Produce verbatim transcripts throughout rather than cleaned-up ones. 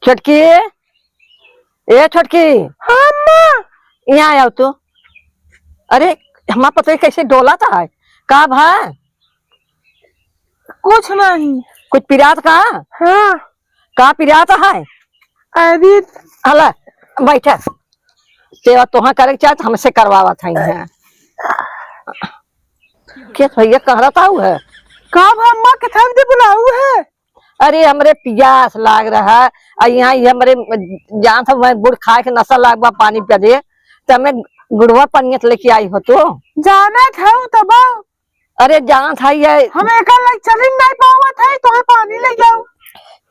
छोटकी, ए छोटकी। हाँ अम्मा। यहाँ आओ तू। अरे, हमार पतोही कैसे डोलत है? का भा? कुछ नहीं। कुछ पिरात का? हाँ। का पिरात है? अरे। हला, बैठा। सेवा तोहा करे के चाहे तो हमसे करवावत है यहाँ। के भैया कहरत आऊ है? का भा अम्मा, के थाम दे बुलाऊ है? अरे, हमरे पियास लाग रहा, अ यहाँ ये हमरे जान था, मैं गुड़ खाए के नशा लाग बा, पानी पिया दे, तो हमें गुड़वा पनियत लेके आई हो तू। जानत हऊ तब। अरे, जानत है ये। हम एकर लग चली नहीं पावत है, तोहे पानी ले जाऊ।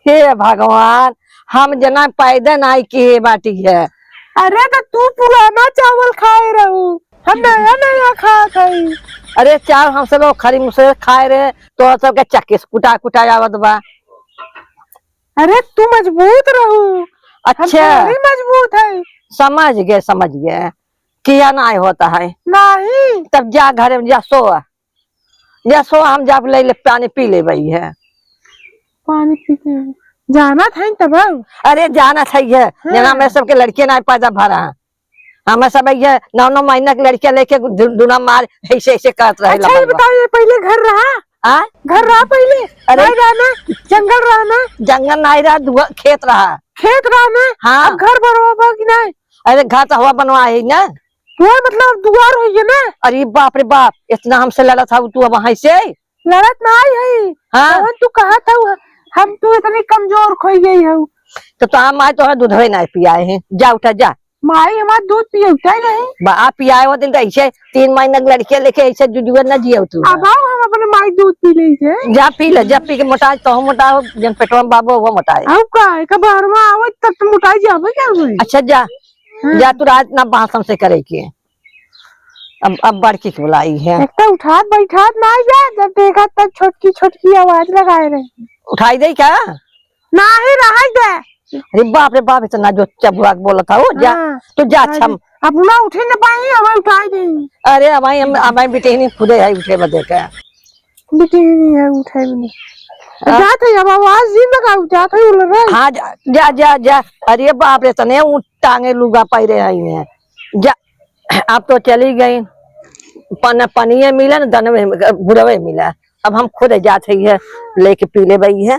हे भगवान, हम जना पैदा नहीं किए बाटी है। अरे, तो तू पुराना चावल खाए रहू, हम नया नया खात हई। अरे, चावल हम सब लोग खरी मुसे खाए रहे, तो सबके चक्के से कुटा कुटा आवत बा। अरे, तू मजबूत रहू, हम अच्छा। थोड़ी मजबूत है। समझ गए, समझ गए, किया ना होता है। नहीं। तब जा घरे में जा, सो, जा सो, हम जा ले, ले पानी पी ले भाई है। पानी पी के जानत है तब। अरे, जानत है ये, हाँ। जना में सबके लड़के ना पैदा भरा। हमें सब ये नौ नौ महीना के लड़कियां लेके दु-, दुना मार ऐसे ऐसे करत रहे अच्छा, ये लबंगा। बताओ, ये पहले घर रहा? हाँ? घर रहा पहले? अरे। नहीं रहा ना? जंगल रहा ना? जंगल नहीं रहा, दुआ खेत रहा। खेत रहा ना? हाँ। अब घर बनवा बा कि नहीं? अरे, घर तो हवा बनवा है ना। वो मतलब दुआर होइए ना? अरे बाप रे बाप, इतना हमसे लड़ा था तू अब वहां से? लड़त ना आई है। हाँ। कौन तू कहा था, हम तू इतनी कमजोर खोई गई हऊ। तो, तो हम आए तो दूधवे ना पियाए हैं, जा उठा जा। माई हमार दूध पियउते नहीं। बा, आ पियाए वो दिन तो ऐसे तीन महीना के लड़के लेके ऐसे जुजुआ ना जियो तू। अब आओ हम अपने माई दूध पी ले जे। जा पी ले, जा पी के मोटा, तो मोटा हो, जन पेटवा में बाबू वो मोटा है। अब का, एक बार में आवे तब तो मोटाई जावे क्या हुई? अच्छा जा, हाँ। जा तू रात ना बात हमसे करे के। अब, अब बड़की के बुलाई है। एक तो उठात बैठात ना जा, जब देखा तब छोटकी छोटकी आवाज लगाए रहे। उठाई दे क्या? नाही, रहाई दे। अरे बाप रे बाप, इतना जो चबुआ के बोलत हऊ, जा, हाँ, तू जा, रहाई अच्छा। दे। अब ना उठे न पाई, हमें उठाई दे। अरे, अब आई हम, अब आई बिटिहनी खुदे है उठे बदे के। बिटिहनी है, उठे भी नहीं। हाँ। जात है, अब आवाज ही लगा, जात है, बोल रहे। हाँ, जा, जा, जा, जा। अरे बाप रे, तने ऊँट टांगे लुगा पाई रहे आई हैं। जा, अब तो चली गई। पन-, पनिये मिले न, दनवे, बुढ़वे मिले। अब हम खुद जात है, ये लेके पी ले बई है।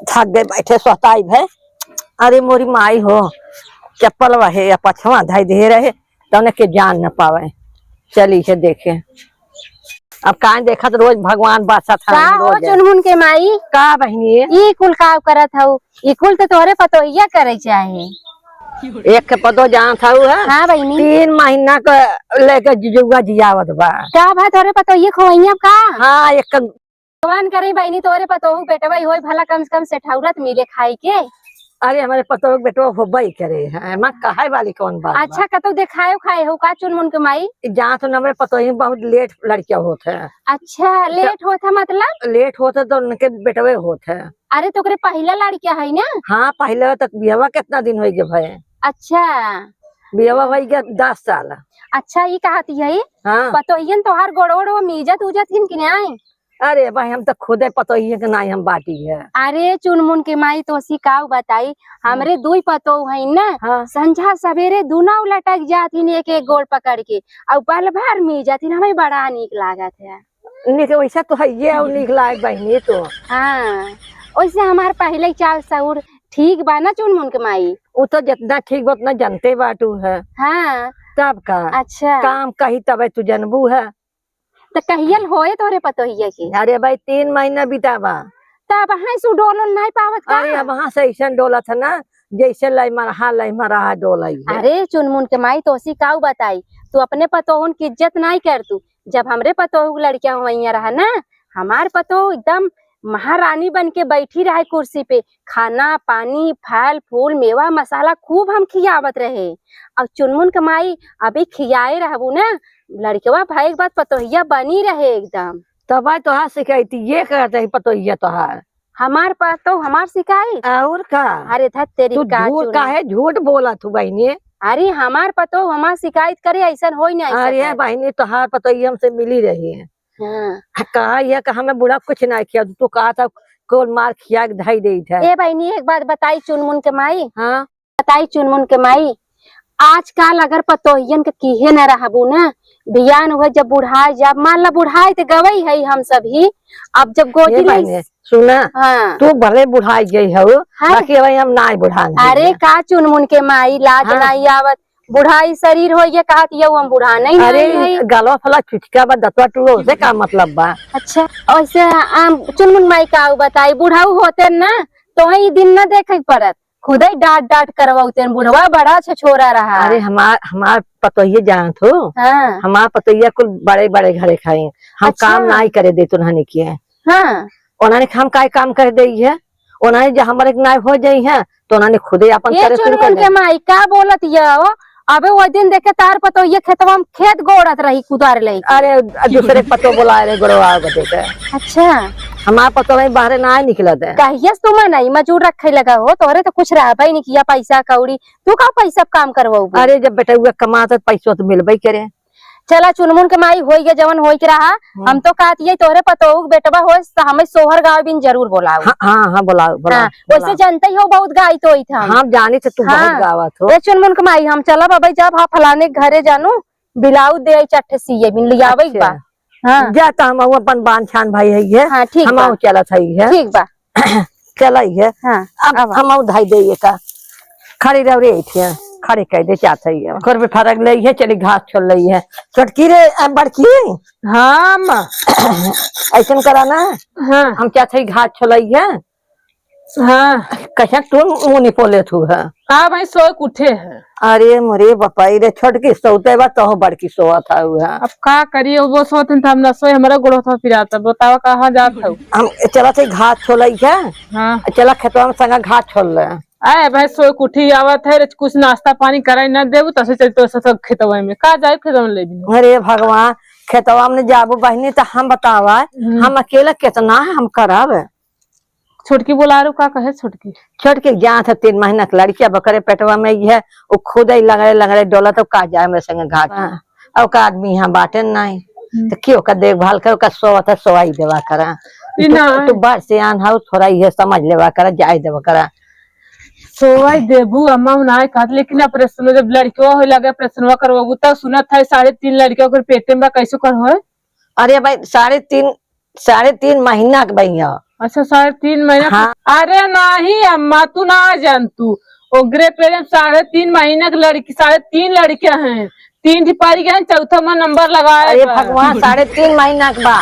थक गए बैठे सोहताई भे। अरे मोरी माई हो, चप्पल वहे या पछवा धई दे रहे, तौने के जान न पावे। चली है देखे। अब काहे देखत रोज भगवान बासा था का हो रोज। चुनमुन के माई? का बहिनी? ई कुल का करत हऊ? ई कुल तो तोहरे पतोहिया करे चाहे। एक के पतो जानत हऊ है? हाँ बहिनी। तीन महीना के लेके जुजुआ जियावत बा। का बा तोहरे पतोहिया खोवैया का? हाँ, एक भगवान करे बहिनी, तोरे पतोहू बेटवा होई भला, कम से कम सेठौरत मिले खाई के। अरे, हमरे पतोहू के बेटवा होबई करे है, एमा कहे वाली कौन बात बा? अच्छा, कतौ देखाए उखाए हो का चुनमुन के माई? जहाँ तो हमरे पतोही बहुत लेट लड़किया होत है। अच्छा, तो लेट होत है मतलब? लेट होत है तो उनके बेटवे होत है। अरे, तो ओकरे पहिला लड़किया है ना? हाँ, पहिला तक बियाहवा कितना दिन होई गए भए? अच्छा। बियाहवा होई गए दस साल। अच्छा, ई कहत है? हाँ। पतोहियन तोहार गोड़ ओड़ वो मीजत उजत हिन कि नहीं? अरे भाई, हम तो खुदे पतोहिए के नाई हम बाटी है। अरे चुनमुन के माई, तोसी काऊ बताई, हाँ। हमरे दुई पतोह हईन ना, हाँ। संझा सवेरे दुनौ लटक जात हिन एक एक गोड़ पकड़ के, अउ पल भर मीजत हिन, हमें बड़ा नीक लागत है। नीक वैसा तो है ये, अउ नीक लाग बहिनी तो। हाँ, वैसे हमार पहले चाल सहूर ठीक बा ना चुनमुन के माई? उ तो जितना ठीक बा उतना जनते बाटू है। हाँ। तब का? अच्छा। काम कही तबे तू जनबू है। त कहियल होए तोहरे पतोहिया के? अरे भाई, तीन महीना बीता बा। त अब हाँ सु डोलल नहीं पावत का? अरे, अब हाँ से ऐसन डोलत है ना, जैसे लय मरहा, लय मरहा डोलई है। अरे चुनमुन के माई, तोसी काऊ बताई, तू अपने पतोहन की इज्जत नहीं कर तू। जब हमरे पतोह के लड़किया हुआइया रहा ना, हमार पतोह एकदम महारानी बन के बैठी रहे कुर्सी पे, खाना, पानी, फल, फूल, मेवा, मसाला खूब हम खियावत रहे। अउ चुनमुन के माई, अभी खियाए रहबू ना, लड़कवा भए के बाद पतोहिया बनी रहे एकदम। तब भाई तोहार शिकायत ये करत है पतोहिया तोहार। हमार पतोह हमार शिकायत? और का? अरे धत तेरी तू का झूठ चुनमुन। काहे झूठ बोलत हू बहिनी? अरे हमार पतोह हमार शिकायत करे, ऐसन होई नहीं अरे सकत। बहिनी, तोहार पतोहिया हमसे मिली रही है। हाँ। कहा यह कि हमें बुढ़ा कुछ नहीं किया, तू कहा था तोल मार खिया के धई देत है। ए बहिनी, एक बात बताई चुनमुन के माई। हाँ। बताई चुनमुन के माई, आजकल अगर पतोहियन के किहे न रहबू न, बियान हुए जब बुढ़ाई जाब, मान ला बुढ़ाई त गवई है हम सभी, अब जब गोदी ए लई बहिनी, सुना, हाँ। तू भले बुढ़ाई गई हो, हाँ। बाकी अबे हम नाई बुढ़ान अरे देंगे। का चुनमुन के माई, लाज हाँ। नाई आवत, बुढ़ाई शरीर हो ये कहत ये हम बुढ़ा नहीं अरे, नाई है। गलवा फला चुचका बा, दतवा टूटो, उसे का मतलब बा? अच्छा, वैसे आम चुनमुन माई का बताई, बुढ़ाऊ होते ना, तो ई दिन न देखे पड़त, खुदे डांट डांट करवाउते, बुढ़वा बड़ा अच्छा छोरा रहा। अरे हमार, हमार पतोहिया जानत हो, हाँ। हमार पतोहिया कुल बड़े बड़े घरे खाई, हम अच्छा। काम नाई करे देत उन्हने के। हाँ। उन्हने हम काय काम कर देई है, उन्हने जो हमारे नाई हो जाई है, तो उन्हने खुदे अपन ये करे शुरू कर चुनमुन के दे। माई का बोलत ये हो? अबे वो दिन देखे तार पतोहिया खेतवा में खेत गोड़त रही कुदार लेके। अरे, दूसरे के पतो बोलाए रहे गोड़वा बदे के। अच्छा। हमार पतो नहीं बाहरे ना निकलत है। कहियस तू मैं नहीं मजूर रखे लगा हो, तोरे तो कुछ रहबे नहीं किया पैसा कौड़ी, तू का पैसा काम करवाऊ? अरे, जब बेटा हुआ कमात है, पैसो तो मिलबे करे। चला चुनमुन के माई होई गया जवन होई के रहा। हम्म। हम तो कहत ये तोहरे पतोहू के बेटवा होस त हमें सोहर गावे बिन जरूर बोलाओ। हाँ, हाँ, हाँ, बोलाओ, बोलाओ, हाँ, वैसे बोलाओ। जानते ही हो बहुत गाई तो ही था हम। हम जानी थे तू बहुत हाँ। गावत हो। ए चुनमुन के माई, हम चलब अबे जब हाँ फलाने के घरे जानू, ब्लाउज दे आई चट्टे सिए बिन लियावे के अच्छा। बा। हाँ। जा त हम अपन बान छान भाई है ये। हाँ, ठीक हम बा। चलत है ये। ठीक बा। चलाई है। हाँ, अब आवा। हम उधाई दे ये का। खड़ी रहो रे, इठिया। खड़ी कर दे, चाहत है ये। कर भी फरक ले है, चली घास छोल ले है। छोटकी रे, आ, बड़की। हाँ, माँ। ऐसन करा ना। हाँ। हम चाहत है घास छोलाई है। हाँ। कैसे तू मुँह नहीं पोले तू है? हाँ भाई, सोए के उठे है। अरे मोरे बपाई रे, छोटकी सोते बा, तो बड़की सोवत है उ है। अब का करी, वो सोत हैं तो हम ना सोए, हमारा गोड़ो तो पिराता, बतावा कहाँ जात हो? हम चला थे घास छोलाई के। हाँ। चला खेतवा में संगा घास छोल ले। आए भाई, सोए के उठी आवत है रे, कुछ नाश्ता पानी कराई ना देबू, तसे चल तो सब खेतवा में। का जाए खेतवा में ले भी? अरे भगवान, खेतवा में जाबू बहिनी तो हम बतावा, हम्म। हम अकेला कितना हम करब? छोटकी बोला रो, का कहे छोटकी? छोटकी जात है, तीन महीना के लड़किया बकरे पेटवा में ही है, वो खुद ही लंगड़े लंगड़े डोलत, तो का जाए मेरे संगे घाट में? हाँ। और का आदमी यहाँ बाटे नहीं, हम्म। तो क्यों का देखभाल कर, का सोवत है, सोवाई देवा करा। ई तू, ना। तू बड़ सियान हो, थोड़ा ये समझ लेवा करा, जाए देवा करा। सोवाई देबू अम्मा, उ नाय कहत, लेकिन ऑपरेशन जब लड़कियों हो लगे, ऑपरेशनवा करवाबू, तब सुनत है साढ़े तीन लड़कियों के पेटे में बा, कैसे कर होए? अरे भाई, साढ़े तीन, साढ़े तीन महीना के भैया। अच्छा, साढ़े तीन महीना के। हाँ। अरे नाही अम्मा, तू ना जान तू। ओकरे पेट में साढ़े तीन महीना के लड़की, साढ़े तीन लड़के हैं। तीन ठी पारी गए हैं, चौथा में नंबर लगाए अरे बा। भगवान, साढ़े तीन महीना के बा।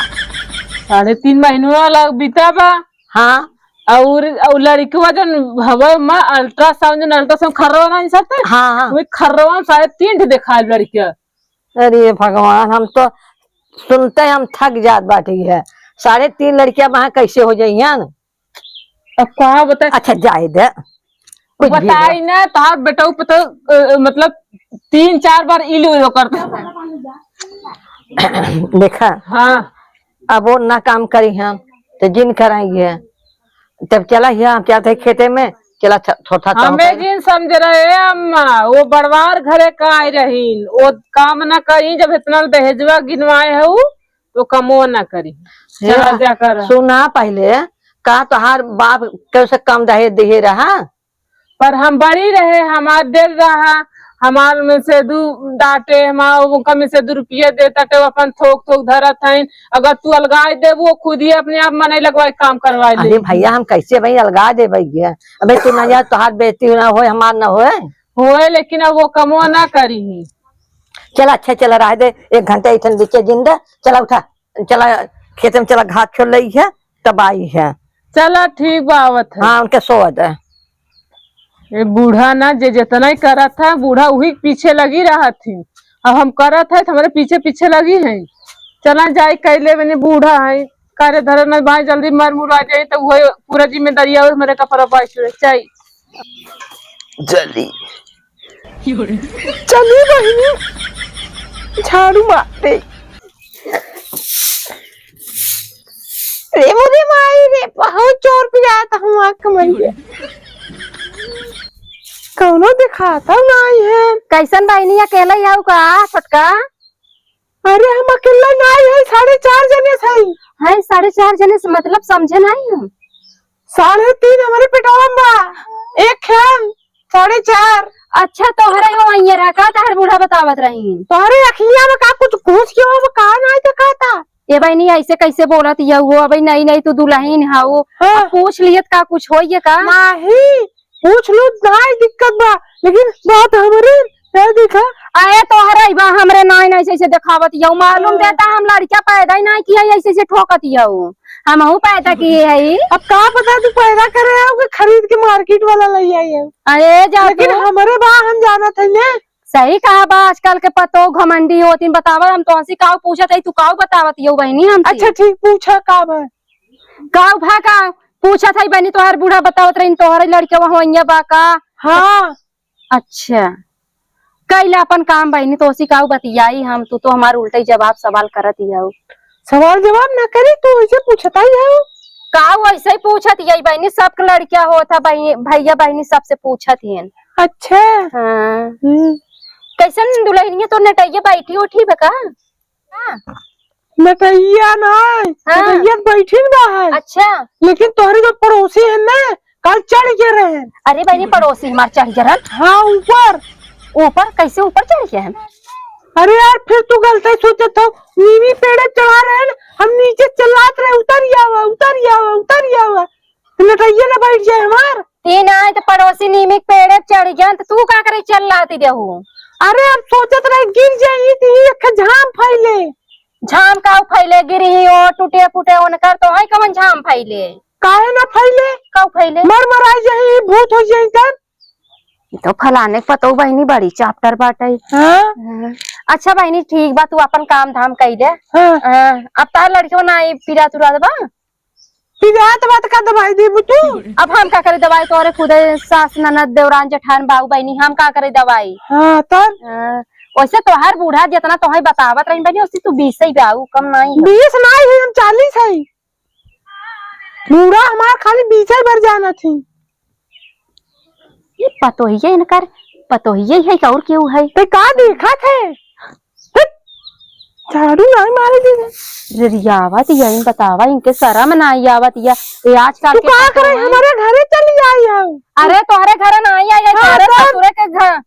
साढ़े तीन महीनवा लग बीता बा। हाँ। और, और लड़कवा जन हवा में अल्ट्रासाउंड, जन अल्ट्रासाउंड खर्रवा ना सकते? हाँ, हाँ। वही खर्रवा में साढ़े तीन ठी देखाए लड़किया। अरे भगवान, हम तो सुनते हम थक जात बाटी है। साढ़े तीन लड़कियां वहां कैसे हो जाई हैं? अब का बताए? अच्छा, जाए दे, कुछ भी बताई बोल। ना, तोहार बेटा ऊपर तो, अ, मतलब, तीन चार बार इलू इलू करते। देखा, हाँ। अब वो ना काम करी हम, तो जिन कराएंगे। तब चला हिया, हम जात है खेते में, चला छ-, छोटा सा हमें होता है। जिन समझ रहे अम्मा, वो बड़वार घरे का आए रहीन, वो काम ना करी, जब इतना दहेजवा गिनवाए हऊ, तो कमो ना करी। हे, चला जा कर। सुना पहले, का तोहार बाप कैसे कम दहेज दिए रहा? पर हम बड़ी रहे, हमार डेर रहा, हमार में से दू डांटे, हमार उनका में से दू रुपये दे ताटे, वो अपन थोक थोक धरत हईन। अगर तू अलगाए देबू, वो खुद ही अपने आप मनई लगवाए, काम करवाए अरे ले। भैया, हम कैसे भाई अलगा दे भैया? अबे तू ना जा, तोहार बेइज्जती ना होए, हमार ना होए। होए, लेकिन अब वो कमो ना करी। चला, अच्छा, चला, रह दे, एक घंटा इठन बीचे जिन दे, चला उठा। चला, खेते में चला, घास छोल लई है, तब आई है। चला, ठीक बा, आवत है। हाँ, उनके सोवा दे। ये बूढ़ा ना, जे जितना ही करत है, बूढ़ा वही पीछे लगी रहत ही। अब हम करत है, तो हमारे पीछे पीछे लगी है। चला, जाए, कैले बने, बूढ़ा है, करे धरे न भाई, जल्दी मर मुरा जाए, तो वही पूरा जिम्मेदारी और हमारे कपड़ा पाई चुरे, चाहे। जल्दी। चली बहिनी, झाड़ू मार दे। रे मोरे माई रे, बहुत जोर पिरात हूँ आँख में। कौनो देखाता नाई है। कैसन बहिनी, अकेला ही आऊ का छोटका? अरे हम अकेला नाई है, साढ़े चार जने से। है साढ़े चार जने से मतलब समझे नाई हम। साढ़े तीन हमरे पेटवा में बा। एक खेन, साढ़े चार। अच्छा, तोहरे हो वहीं रखा, तहर बूढ़ा बतावत रही। तोहरे अखिया में का कुछ घुस के हो, का नाई देखाता? ए बहिनी, ऐसे कैसे बोलत यऊ हो? अबे नई नई तू दुल्हन हऊ। हाँ। अब पूछ लियत का कुछ होइए का? नाही, पूछ लू, नाही दिक्कत बा, लेकिन बात हमरे, ए देखा। अरे तोहरे बा, हमरे नाई नाई ऐसे ऐसे देखावत यऊ। मालूम हाँ। देता हम लड़का पैदा ही नाई किया, ऐसे ऐसे ठोकत यऊ। हमहू पैदा किए हई। अब का पता तू पैदा करे हो कि खरीद के मार्केट वाला ले आई हो। अरे जा लेकिन तू। हमरे बा, हम जानत है ने। सही कहा बा, आजकल के पतो घमंडी होती। बतावा, हम तोहसी काऊ पूछत हई, तू काऊ बतावत यऊ बहिनी हमसे? अच्छा ठीक, पूछा का बा? काऊ भा का पूछत हई बहिनी, तोहर बूढ़ा बतावत रही तोहरे लड़के वहाँ बा का? हाँ। अच्छा, कैला अपन काम बहिनी, तोहसी काऊ बतियाई हम, तू तो हमार उल्टा ही जवाब सवाल करत ही हऊ। सवाल जवाब ना करी, तू ऐसे पूछत ही हऊ। काऊ ऐसे ही पूछत ही बहिनी, सबके लड़किया होत है बहिनी, भैया बहिनी सबसे पूछत ही। अच्छा। हाँ। हम्म। कैसन दुल्हनिया तो नटैया बैठी उठी बा का? हाँ। नटैया नाई, हाँ। नटैया त बैठिन बा है। अच्छा। लेकिन तोहरे जो पड़ोसी है ना, कल चढ़ के रहे। अरे बहिनी, पड़ोसी हमार चढ़ के रहन। हाँ, ऊपर। ऊपर? कैसे ऊपर चढ़ के है? अरे यार, फिर तू गलत सोचत हो। नीमी पेड़े चढ़ा रहे हैं, हम नीचे चिल्लात रहे, "उतर आवा, उतर आवा, उतर आवा।" तो नटैया ना बैठ जाए हमार। तीन आए तो पड़ोसी नीमी के पेड़े चढ़ गया, तो तू का करे चिल्लाती देहू? अरे, अब सोचत रहे गिर जाई, तो ये एक झाम फैले। झाम काऊ फैले, गिरी ही ओ, टूटे फूटे उनकर, तो है कौन झाम फैले? काहे ना फैले? काऊ फैले? मर मराई जाई, भूत हो जाई तब। ई तो फलाने पतोह बहिनी बड़ी चाप्टर बाटे। हाँ। हाँ। अच्छा बहिनी, ठीक बा, तू अपन काम धाम कई ले। हाँ। हाँ, अब तार लड़कियों ना आई, पिरात उरात बा? पिरात बात का दवाई देबू तू? अब हम का करे दवाई, तोरे खुदे सास, ननद, देवरान, जेठान, बाऊ, बहिनी, हम का करे दवाई? हाँ, तब? हाँ, वैसे तोहार बूढ़ा जितना तोहे बतावत रही बहिनी, उससे तू बीस ही बाऊ, कम नहीं है। बीस नहीं है, हम चालीस है। बूढ़ा हमार खाली बीसे भर जानत ही। ये पतोहिए इनकर, पतोहिए है कि और केहू है? ते का देखत है? हट! झाड़ू नहीं मारे दे। रियावत या, इन बतावा, इनके शरम नहीं आवत या। ये आजकल तू के का करे, पतोहिए। हमारे घरे चली आई हो। अरे तोहरे घरे नहीं आई, आई हाँ, तोहरे तब? ससुरे के घर।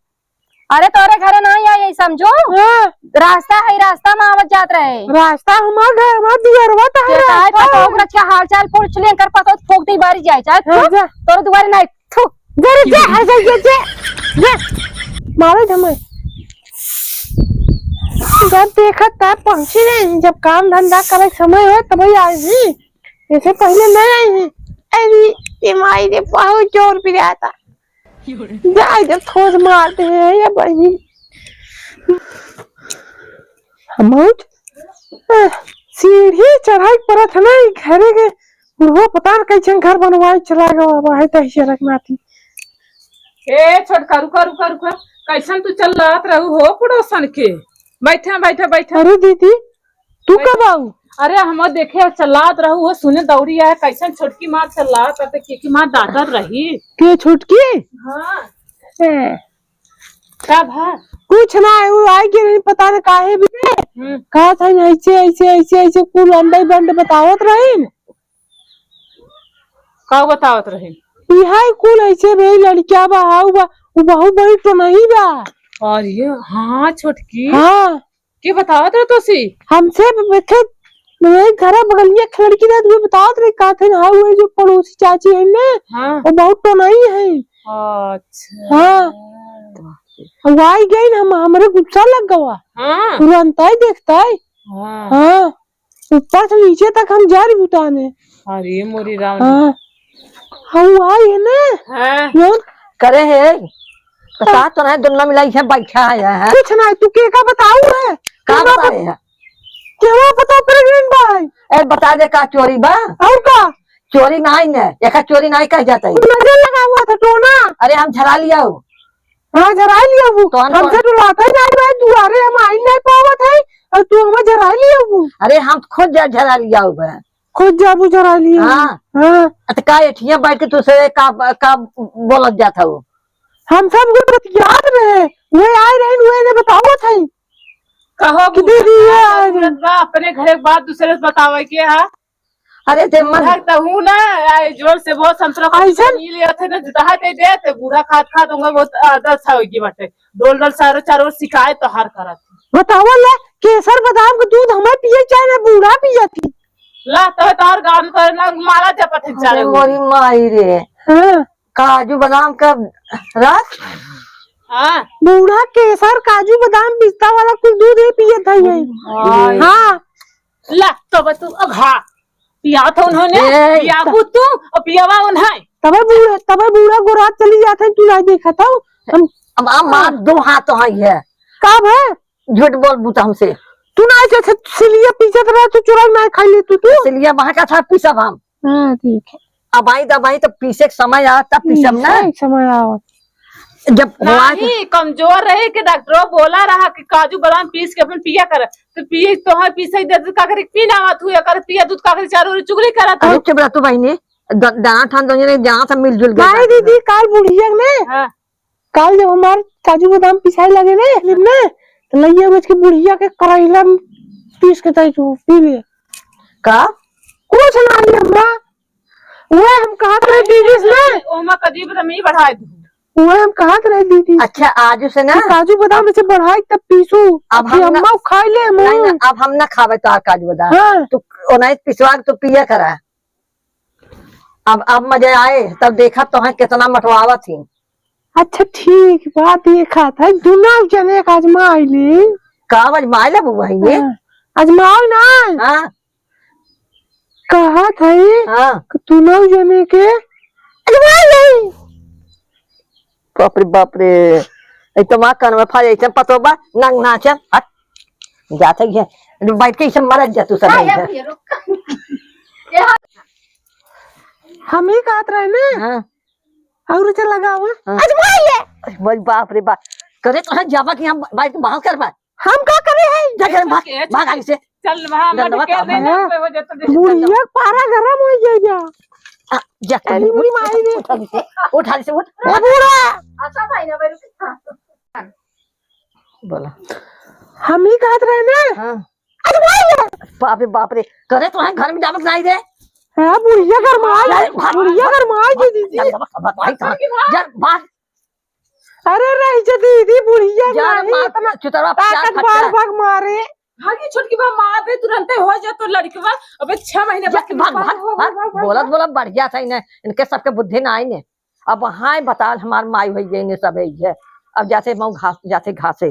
अरे तोरे घरे नाहीं आई, आई समझू? हाँ। रास्ता है, रास्ता में आवत जात रहे। रास्ता हमार घर, हमार दुआरवा तो है के काहे रास्ता। पतोह के रचिया हाल चाल पूछ ले, कर पतोह फूक दी बारी जाए, चाहे हाँ, तू जा। तोरे दुआरे नाहीं, थू। जा रे, जा, हर जा, जा, जा। जा। मारे धमाई। जब देखा तब पहुँची नहीं, जब काम धंधा करे के समय हो तब ही आई ही। ऐसे पहले नहीं आई ही। अरे, ये माई रे, बहुत जोर पिराता। जाए जब ठोस मारते हैं ये बहिन। हम बहुत, अ, सीढ़ी चढ़ाई परत है ना, ई घरे के बुढ़वा पता न कैसन घर बनवाए चला गवा बा, है तही से रखना थी। ए छोटका, रुका, रुका, रुका, कैसन तू चल रहत रहू हो पड़ोसन के? बैठा, बैठा, बैठा। अरे दीदी, तू कब आऊ? अरे, हम देखे चलात रहू हो, सुने दौड़ी आए, कैसन छोटकी मार चलात, अब के की मार डांटत रही। के छोटकी? हाँ। ए। का भा? कुछ ना, वो आई के नहीं, पता न काहे भी। हम्म। कहा था ना, ऐसे, ऐसे, ऐसे, ऐसे कुल अंडे बंड बतावत रही। का बतावत रही? इहाई कुल ऐसे भाई लड़किया बा, हाउ बा, वो बहुत बड़ी तो नहीं बा। अरे, हाँ, छोटकी। हाँ। के बतावत रहे तोसी? हमसे देखे, वही घरा बगलिया के लड़की रहत, वो बतावत रहे, कहत है, "हाँ, वही जो पड़ोसी चाची है ना, हाँ। वो बहुत टोनाई है।" अच्छा। हाँ। अब आई गई ना, हम, हमरे गुस्सा लग गवा। हाँ। तुरंत आई देखता है। हाँ। हाँ। ऊपर से नीचे तक हम जा रही उताने। अरे मोरी राम। हाँ। हम आई है ना। हाँ। जौन करे है, तो का तो नहीं, दुनिया मिला इसे बैठा है, है? कुछ नहीं, तू के का बताऊ है? का केवा बताए पत-, है? केवा पता pregnant बा है? ए, बता दे का चोरी बा? और का? चोरी नहीं है, एका चोरी नहीं कह जाता है। नजर लगा हुआ था टोना। अरे हम झरा लिया हो। हाँ, झरा लिया वो। तो हम हमसे तो डुलाता ही नहीं भाई, दुआरे हम आई नहीं पावत है, और तू हमें झरा लिया वो। अरे हम खुद जा झरा लिया हो बे। खुद जाबू जरा लिए। हाँ। हाँ। अत का एठिया बैठ के तुसे का, का बोलत जात हऊ? हम सब के बतियात रहे, वे आए रहे, वे ने बतावत है। कहो कि बूढ़ा, दीदी, ये का आए रहे। जरूरत बा अपने घरे के बात दूसरे से बतावे के, हाँ? अरे ते मन बूढ़ा त हूँ ना, आई जोर से बहुत संतरा ऐसन? पीले थे ना, जुटाहा दे दे, ते बूढ़ा खात खात उनका बहुत आदत सा होगी बाटे। डोल डोल सारो चारों ओर शिकायत तो हर करत। बतावा ले, केसर बादाम के दूध हमें पिए चाहे ना, बूढ़ा पिया थी। ला, तो तार गान कर ना, मारा जपत है अरे चारों ओर। मोरी माई रे। हाँ। काजू बादाम का रस? हाँ। बूढ़ा केसर, काजू बादाम, पिस्ता वाला कुल दूध ही पिए था ये। हाँ। हाँ। ला, तब तू अघा। पिया था उन्होंने, ए, पिया को तू, और पियावा उन्हें। तबे बूढ़ा, तबे बूढ़ा गोरा चली जात है, तू नहीं देखा था। हम अब, अब मार दो हाथ तो है ये। का भे? झूठ बोल बूता हमसे। तू ना ऐसे, ऐसे सिलिया पीसत रहा, तू चुरा ना खा ले तू, तू। सिलिया वहाँ का था पीसब हम। हाँ, ठीक है। अब आई, तब आई, तब पीसे के समय आ, तब पीसब ना। पीसे के समय आओ। जब हुआ नहीं, कमजोर रहे कि डॉक्टरो बोला रहा कि काजू बादाम पीस के अपन पिया कर, तो पिए, तोहर पीसे ही दे, दूध का करी, पी ना आवत हुए, कर पिया दूध का करी, चारों ओर चुगली करत अरे हो। चुप रह तू बहिनी, द-, दाना ठान दोनों ने जहाँ से मिलजुल गए नहीं बात दीदी, में। काल बुढ़िया ने, हाँ। काल जब हमार काजू बादाम पिसाए लगे ने, ना, तो लइया बेच के बुढ़िया के करैला पीस के तई तू पी ले। का? कुछ ना आई अम्मा, वह हम कहत रहे दीदी से ना। ओमा कजू बादाम ही बढ़ाए दू। वह हम कहत रहे दीदी। अच्छा, आज से ना। कि काजू बादाम ऐसे बढ़ाई तब पीसू। अब कि हम ना, अम्मा खाई ले मुँह। नहीं, नहीं, अब हम ना खावे तो काजू बादाम। हाँ। तू ओनाई पिसवा के तू पिया करा। अब, अब मजा आए, तब देखा तो है कितना मटवावत ही। अच्छा, ठीक बा, देखा था, दुनो जने के आजमा आइली। का आजमा आइले बुआ है ये? हाँ, आजमाओ ना। हाँ। कहा था ये हाँ। कि दुनो जने के आजमा आइली। बाप रे, बाप रे। एक तो माँ कान में फा जाए, पतो बा, नंग नाचन, हट। जाते ही है। बैठ के इसे मरत जा तू सब हाँ, बैठ ये जा। भैया, रुक। ये हम ही कहत रहे ना। हाँ। और चल लगावा। हाँ। आजमा ले। अरे भाई बाप रे बाप। करे तो है जाबा कि हम बाइक बाहर कर पाए। हम का करे है? जा घर भाग, भाग आगे से। चल वहाँ डंडवा मत कर काम देना, है। कोई हो जाता देख। बुढ़िया पारा गरम हो जाएगा। आ, जा तू अरे उठ, बुढ़ी माई रे। उठ आगे से, उठ आगे से, उठ। ए बूढ़ा। अच्छा भाई ना, भाई रुक। बोला। हम ही कहत रहे ना। हाँ। अरे भाई रे। बाप रे, बाप रे। करे तो है घर में जावत नहीं रे। हाँ, बुढ़िया घर में आई। अरे भाग, बुढ़िया घर में आई जी, दीदी। जा, भाग, भाग, भाग, भाग। जा, भाग। अरे रही जा दीदी, बुढ़िया जा, नहीं, मार, इतना चुतरवा प्यार ताकतवर खच्चा। भाग मारे। भागी छोटकी बा, मार दे तुरंते हो जा तो लड़कवा। अबे छह महीने जा, बाद भाग, भाग, हो, भाग, भाग, भाग, बोलत, भाग। बोलत बढ़िया था इन्हें, इनके सबके बुद्धि ना आई ने। अब वहाँ बताल हमार माई होई गई ने सब है ये। अब जाते मऊ घास, जाते घासे।